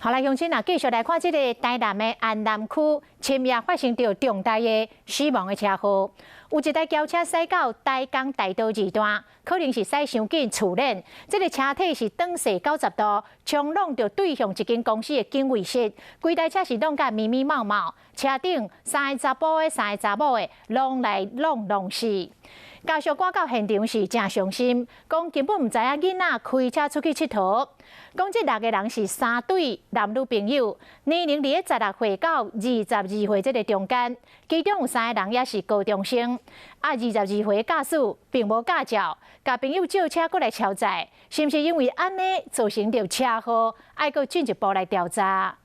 好來，鄉親啊，繼續來看這个台南的安南區，深夜發生著重大的死亡的車禍。有一台轎車駛到台江大道二段，可能是駛傷緊觸電，這个車體是轉勢90度，衝挵著對向一間公司的警衛室，規台車是挵甲密密麻麻，車頂三个查埔的、三个查某的，攏來挵挵死。家屬趕到現場是誠傷心，講根本毋知影囡仔開車出去𨑨迌。講這六个人是三對男女朋友，年齡佇咧16歲到22歲這个中間，其中有三个人也是高中生。啊，22歲駕駛並無駕照，共朋友借車過來超載，是毋是因為按呢造成著車禍？愛閣進一步來調查。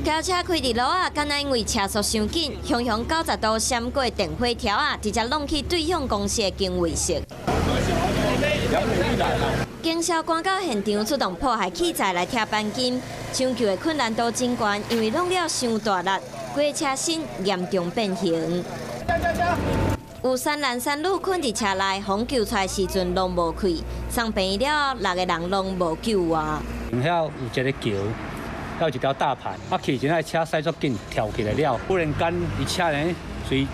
轎車開佇路仔，敢若因為車速傷緊，雄雄90度閃過電火柱仔，直接挵去對向公司的警衛室。警消趕到現場，出動破壞器材來拆鈑金，搶救的困難度真懸，因為挵了傷大力，規車身嚴重變形。有三男三女睏佇車內，予救出來時陣攏無氣，送病院了後，六個人攏無救活。遐有一个橋。還有一條大盤，啊，去時陣車駛足緊，跳起來了，忽然間，伊車呢隨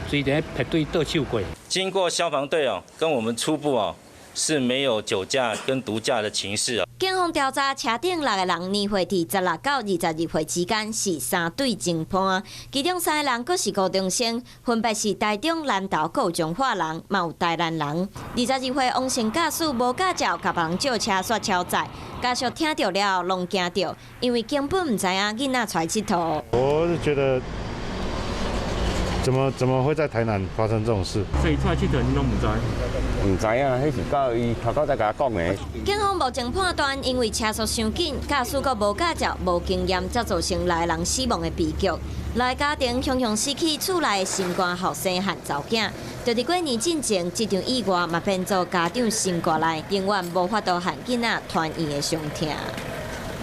隨佇撇對倒手過。經過消防隊哦，跟我們初步哦，是沒有酒駕跟毒駕的情勢啊。警方調查，車頂六个人年歲佇16到22歲之間，是三對情伴，其中三个人閣是高中生，分別是台中南投閣有彰化人，嘛有台南人。22歲王姓駕駛無駕照，共別人借車煞超載，家屬聽著了攏驚著，因為根本毋知影囡仔出來𨑨迌。我是覺得，怎麼會在台南發生這種事？所以出來𨑨迌，你攏毋知？毋知啊，彼是到伊頭拄才共我講的。警方目前判斷，因為車速傷緊，駕駛閣無駕照、無經驗，才造成六个人死亡的悲劇。六个家庭雄雄死去，厝內的心肝後生漢查某囝，就佇過年進前，這場意外嘛變做家長心肝內永遠無法度和囡仔團圓的傷痛。